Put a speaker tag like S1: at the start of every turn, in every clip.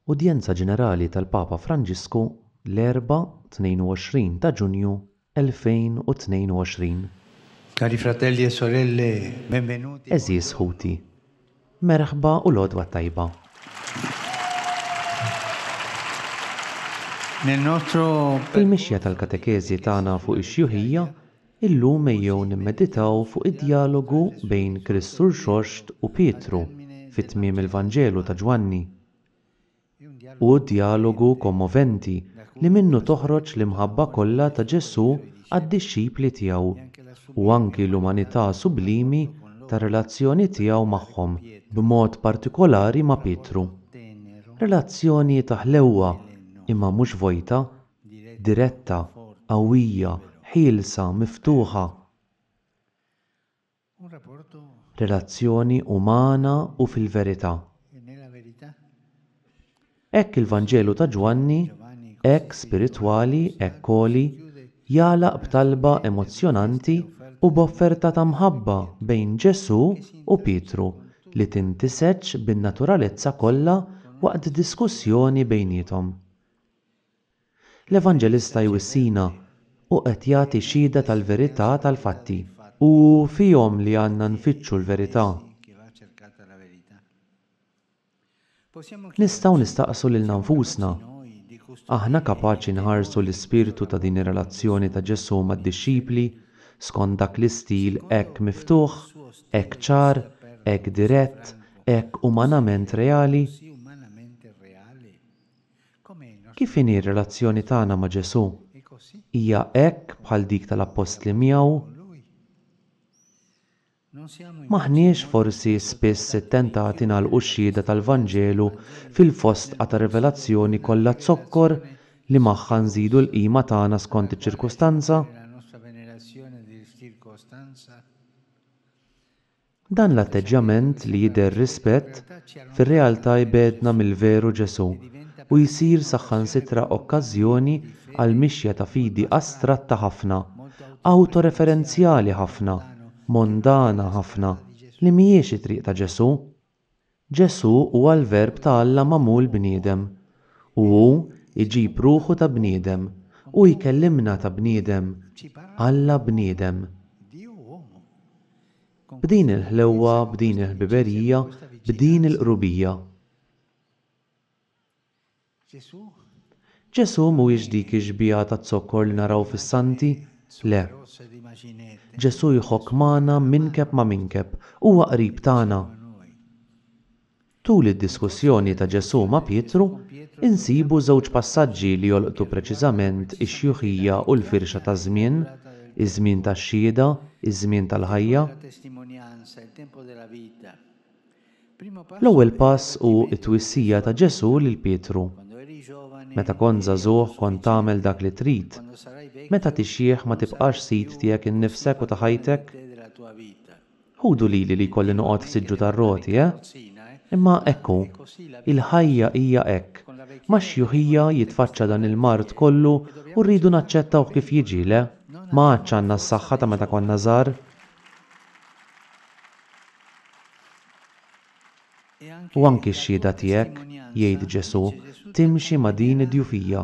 S1: Udjenza Ġenerali tal-Papa Franġisku l-Erbgħa 22 ta' Ġunju 2022.
S2: Cari fratelli e sorelle, benvenuti.
S1: Għeżież ħuti, merħba u l-għodwa t-tajba.
S2: Nel nostro
S1: Fil-mixja tal-katekeżi tagħna fuq ix-xjuħija, illum ejjew nimmeditaw fuq id-djalogu bejn Kristu Rxoxt u Pietru fi tmiem il-Vanġelu ta' Ġwanni. Hu djalogu kommoventi li minnu toħroġ l-imħabba kollha ta' Ġesù għad-dixxipli tiegħu u anki l-umanità sublimi tar-relazzjoni tiegħu magħhom, b'mod partikolari ma' Pietru. Relazzjoni ta' ħlewwa imma mhux vojta, diretta, qawwija, ħielsa, miftuħa. Relazzjoni umana u fil-verità. Hekk il-Vanġelu ta' Ġwanni, hekk spiritwali, hekk għoli, jagħlaq b'talba emozzjonanti u b'offerta ta' mħabba bejn Ġesù u Pietru li tintiseġ bin-naturalezza kollha waqt diskussjoni bejniethom. L-Evanġelista jwissina u qed jagħti xhieda tal-verità tal-fatti. U hu fihom li għandna nfittxu l-verità. Nistgħu nistaqsu lilna nfusna, Aħna kapaċi nħarsu l-ispirtu ta' din ir-relazzjoni ta' Ġesù mad-dixxipli skont dak l-istil hekk miftuħ, hekk ċar, hekk dirett, hekk umanament reali? Kif inhi r-relazzjoni tagħna ma' Ġesù? Hija hekk bħal dik tal-appostli miegħu? M'aħniex forsi spiss ittentati nagħlqu x-xhieda tal-Vanġelu fil-fosdqa ta' rivelazzjoni kollha zokkor li magħha nżidu l-qima tagħna skont iċ-ċirkustanza? Dan l-atteġġjament li jidher rispett, fir-realtà jbegħedna mill-veru Ġesù u jsir saħansitra okkażjoni għal mixja ta' fidi astratta ħafna, awtoreferenzjali ħafna, mondana ħafna, li mhijiex it-triq ta' Ġesù. Ġesù huwa l-Verb ta' Alla magħmul bniedem. U hu jġib ruħu ta' bniedem, hu jkellimna ta' bniedem, Alla bniedem. B'din il-ħlewwa, b'din il-ħbiberija, b'din il-qrubija. Ġesù mhuwiex dik ix-xbieha taz-zokkor li naraw fis-santi, le. Ġesù jħokk magħna minkeb ma' minkeb, huwa qrib tagħna. Tul id-diskussjoni ta' Ġesù ma' Pietru, insibu żewġ passaġġi li jolqtu preċiżament ix-xjuħija u l-firxa taż-żmien, iż-żmien tax-xhieda, iż-żmien tal-ħajja. L-ewwel pass hu t-twissija ta' Ġesù lil Pietru, Meta kont żagħżugħ kont tagħmel dak li trid. Meta tixjieħ ma tibqax sid tiegħek innifsek u ta' ħajtek. Ħudu lili li jkolli noqgħod f'siġġu tar-roti, eh? Imma hekk hu. Il-ħajja hija hekk. Max-xjuħija jitfaċċa dan il-mard kollu u rridu naċċettawh kif jiġi, le? Ma għadx għandna s-saħħa ta' meta konna żgħar. U anki x-xhieda tiegħek, jgħid Ġesù, timxi ma' din id-djufija.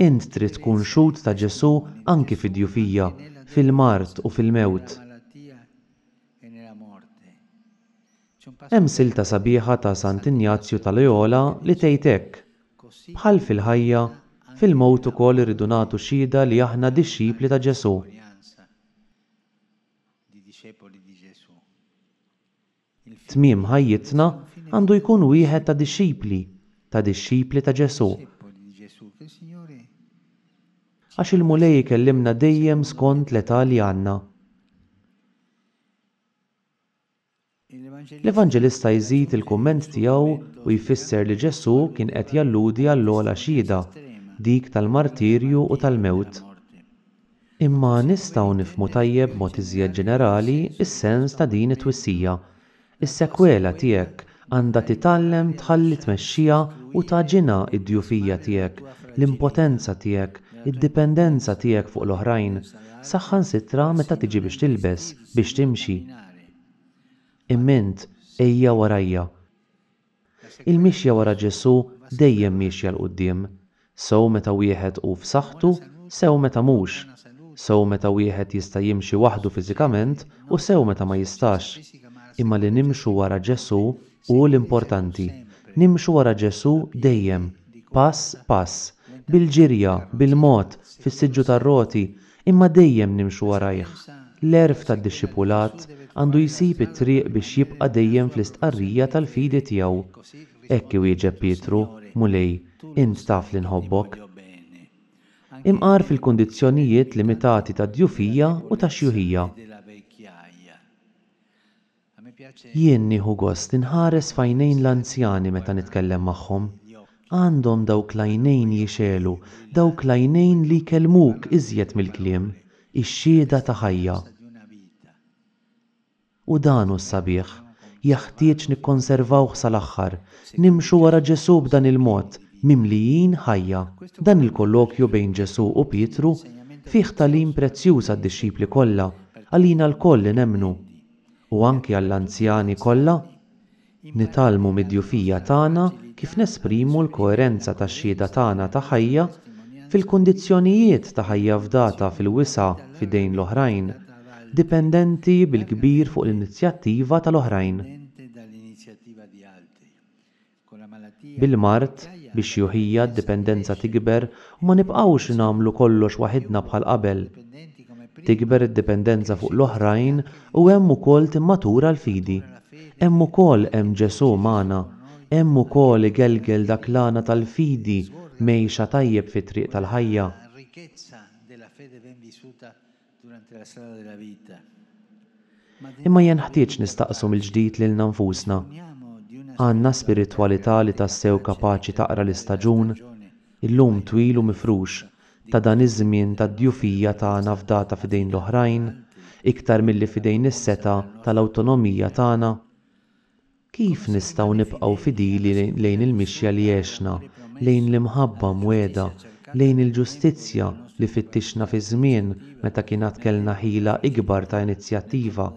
S1: Int trid tkun xhud ta' Ġesù anki fid-djufija, fil-mard u fil-mewt. Hemm silta sabiħa ta' Sant'Injazju ta' Loyola li tgħid hekk, Bħal fil-ħajja, fil-mewt ukoll irridu nagħtu xhieda li aħna dixxipli ta' Ġesù. Tmiem ħajjitna għandu jkun wieħed ta' dixxipli, ta' dixxipli ta' Ġesù. Għax il-Mulej ikellimna dejjem skont l-età li għandna. L-Evanġelista jżid il-kumment tiegħu u jfisser li Ġesù kien qed jalludi għall-ogħla xhieda, dik tal-martirju u tal-mewt. Imma nistgħu nifhmu tajjeb b'mod iżjed ġenerali s-sens ta' din it-twissija. Is-sekwela tiegħek għandha titgħallem tħalli tmexxiha u tagħġinha d-djufija tiegħek, l-impotenza tiegħek, id-dipendenza tiegħek fuq l-oħrajn, saħansitra meta tiġi biex tilbes, biex timxi. Imma int, ejja warajja. Il-mixja wara Ġesù dejjem miexja 'l quddiem, sew meta wieħed hu f'saħħtu, sew meta mhux, sew meta wieħed jista' jimxi waħdu fiżikament u sew meta ma jistax. Imma li nimxu wara Ġesù hu l-importanti. Nimxu wara Ġesù dejjem, pass pass, bil-ġirja, bil-mod, fis-siġġu tar-roti, imma dejjem nimxu warajh. L-għerf tad-dixxipulat għandu jsib it-triq biex jibqa' dejjem fl-istqarrija tal-fidi tiegħu. Hekk iwieġeb Pietru, Mulej, int taf li nħobbok. Imqar fil-kundizzjonijiet limitati tad-djufija u tax-xjuħija. Jien nieħu gost inħares f'għajnejn l-anzjani meta nitkellem magħhom. Għandhom dawk l-għajnejn jixegħlu, dawk l-għajnejn li jkellmuk iżjed mill-kliem, ix-xhieda ta' ħajja. U dan hu s-sabiħ, jeħtieġ nikkonservawh sal-aħħar, nimxu wara Ġesù b'dan il-mod, mimlijin ħajja. Dan il-kollokju bejn Ġesù u Pietru fih tagħlim prezzjuż għad-dixxipli kollha, għalina lkoll li nemmnu, u anki għall-anzjani kollha. Nitgħallmu mid-djufija tagħna kif nesprimu l-koerenza tax-xhieda tagħna ta' ħajja fil-kundizzjonijiet ta' ħajja fdata fil-wisa' f'idejn l-oħrajn, dipendenti bil-kbir fuq l-inizjattiva tal-oħrajn. Bil-mard, bix-xjuħija d-dipendenza tikber u ma nibqgħux nagħmlu kollox waħidna bħal qabel. Tikber id-dipendenza fuq l-oħrajn u hemm ukoll timmatura l-fidi. Hemm ukoll hemm Ġesù magħna. Hemm ukoll igelgel dak l-għana tal-fidi mgħejxa tajjeb fit-triq tal-ħajja. Imma jenħtieġ nistaqsu mill-ġdid lilna nfusna, Għandna spiritwalità li tassew kapaċi taqra l-istaġun, illum twil u mifrux, ta' dan iż-żmien tad-djufija tagħna fdata f'idejn l-oħrajn, iktar milli f'idejn is-setgħa tal-awtonomija tagħna? Kif nistgħu nibqgħu fidili lejn il-mixja li għexna, lejn l-imħabba mwiegħda, lejn il-ġustizzja li fittixna fi żmien meta kien għad kellna ħila ikbar ta' inizjattiva,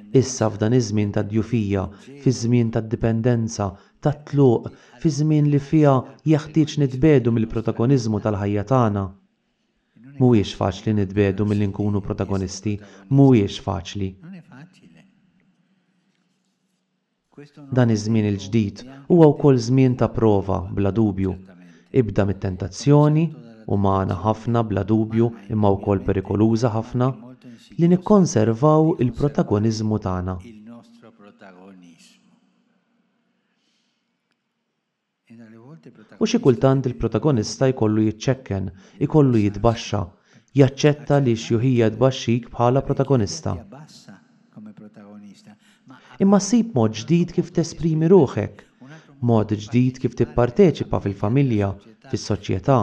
S1: issa f'dan iż-żmien tad-djufija, fiż-żmien tad-dipendenza, tat-tluq, fi żmien li fiha jeħtieġ nitbiegħdu mill-protagoniżmu tal-ħajja tagħna? Mhuwiex faċli nitbiegħdu milli nkunu protagonisti, mhuwiex faċli. Dan iż-żmien il-ġdid huwa wkoll żmien ta' prova, bla dubju. Ibda mit-tentazzjoni, umana ħafna bla dubju imma wkoll perikoluża ħafna, li nikkonservaw il-protagoniżmu tagħna. U xi kultant il-protagonista jkollu jiċċekken, ikollu jitbaxxa, jaċċetta li x-xjuħija tbaxxik bħala protagonista. Imma ssib mod ġdid kif tesprimi ruħek, mod ġdid kif tipparteċipa fil-familja, fis-soċjetà,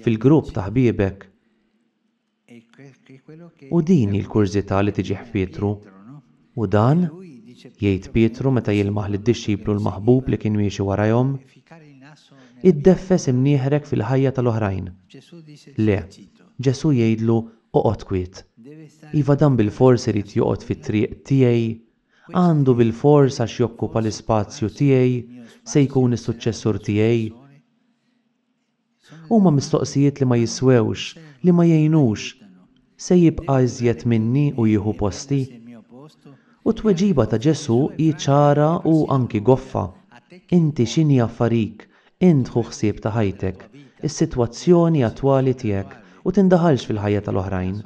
S1: fil-grupp ta' ħbiebek. U din hi l-kurżità li tiġih f'Pietru. U dan? jgħid Pietru meta jilmaħ lid-dixxiplu l-maħbub li kien miexi warajhom. Iddeffes imnieħrek fil-ħajja tal-oħrajn. Le, Ġesù jgħidlu oqgħod kwiet. Iva dan bilfors irid joqgħod fit-triq tiegħi? Għandu bilfors għax jokkupa l-ispazju tiegħi? Se jkun is-suċċessur tiegħi? Huma mistoqsijiet li ma jiswewx, li ma jgħinux. Se jibqa' iżjed minni u jieħu posti? U t-tweġiba ta' Ġesù hi ċara u anki goffa, Inti x'inhi affarik, int ħu ħsieb ta' ħajtek, is-sitwazzjoni attwali tiegħek u tindaħalx fil-ħajja tal-oħrajn.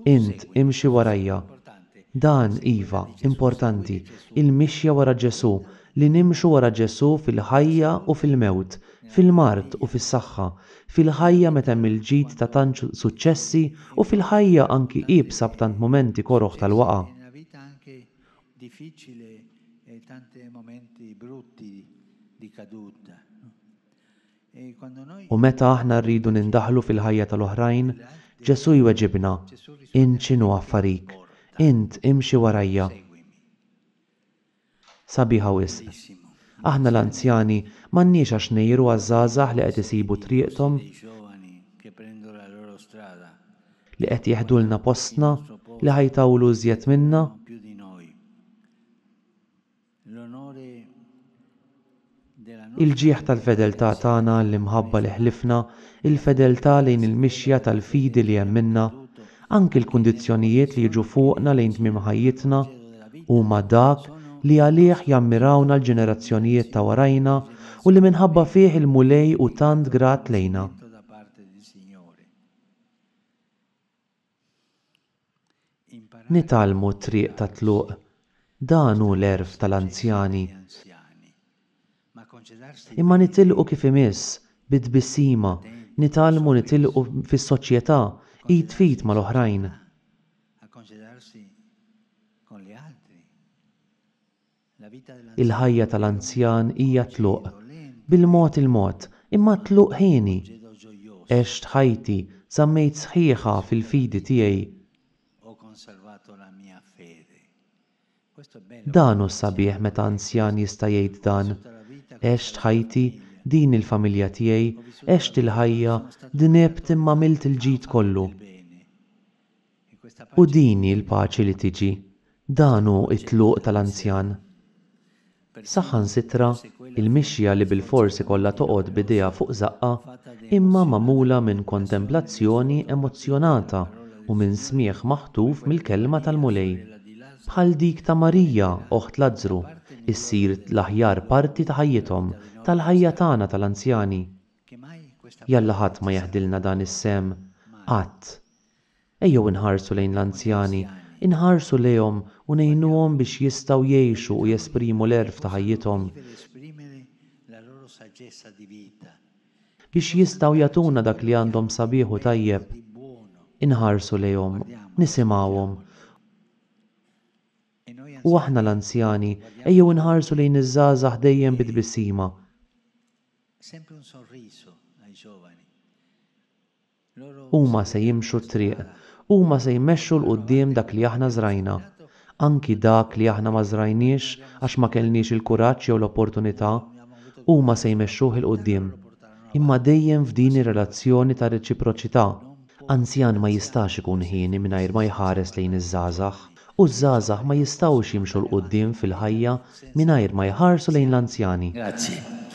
S1: Int imxi warajja. Dan, iva, importanti, il-mixja wara Ġesù, li nimxu wara Ġesù fil-ħajja u fil-mewt, fil-mard u fis-saħħa, fil-ħajja meta hemm il-ġid ta' tant suċċessi u fil-ħajja anki iebsa b'tant mumenti koroh tal-waqgħa. U meta aħna rridu nindaħlu fil-ħajja tal-oħrajn, Ġesù jweġibna, Int x'inhu affarik? Int imxi warajja. Sabiħa wisq. Aħna l-anzjani m'għandniex għax ngħiru għaż-żgħażagħ li qed isibu triqthom, li qed jeħdulna postna, li ħa jtawlu iżjed minna. Il-ġieħ tal-fedeltà tagħna għall-imħabba li ħlifna, il-fedeltà lejn il-mixja tal-fidi li emminna, anki l-kundizzjonijiet li jiġu fuqna lejn tmiem ħajjitna, huma dak li għalih jammirawna l-ġenerazzjonijiet ta' warajna u li minħabba fih il-Mulej hu tant grat lejna. Nitgħallmu t-triq tat-tluq. Dan hu l-għerf tal-anzjani. Imma nitilqu kif imiss, bi tbissima, nitgħallmu nitilqu fis-soċjetà, id f'id mal-oħrajn. Il-ħajja tal-anzjan hija tluq. Bil-mod il-mod, imma tluq hieni. Għext ħajti, żammejt sħiħa fil-fidi tiegħi. Dan hu s-sabiħ meta anzjan jista' jgħid dan, Għext ħajti, din hi l-familja tiegħi, għext il-ħajja, dnibt imma għamilt il-ġid kollu. U din hi l-paċi li tiġi. Dan hu t-tluq tal-anzjan. Saħansitra, il-mixja li bilfors ikollha toqgħod b'idejha fuq żaqqha, imma magħmula minn kontemplazzjoni emozzjonata u minn smigħ maħtuf mill-Kelma tal-Mulej, bħal dik ta' Marija, oħt Lazzru, issir l-aħjar parti ta' ħajjithom, tal-ħajja tagħna tal-anzjani. Jalla ħadd ma jeħdilna dan is-sehem, qatt. Ejjew inħarsu lejn l-anzjani, inħarsu lejhom u ngħinuhom biex jistgħu jgħixu u jesprimu l-għerf ta' ħajjithom, biex jistgħu jagħtuna dak li għandhom sabiħ u tajjeb. Inħarsu lejhom, nisimgħuhom. U aħna l-anzjani, ejjew inħarsu lejn iż-żgħażagħ dejjem bi tbissima. Huma se jimxu t-triq. Huma se jmexxu 'l quddiem dak li aħna żrajna. Anki dak li aħna ma żrajniex għax ma kellniex il-kuraġġ jew l-opportunità, huma se jmexxuh 'il quddiem. Imma dejjem f'din ir-relazzjoni ta' reċiproċità. Anzjan ma jistax ikun hieni mingħajr ma jħares lejn iż-żgħażagħ, u ż-żgħażagħ ma jistgħux jimxu 'l quddiem fil-ħajja mingħajr ma jħarsu lejn l-anzjani.
S2: Grazzi.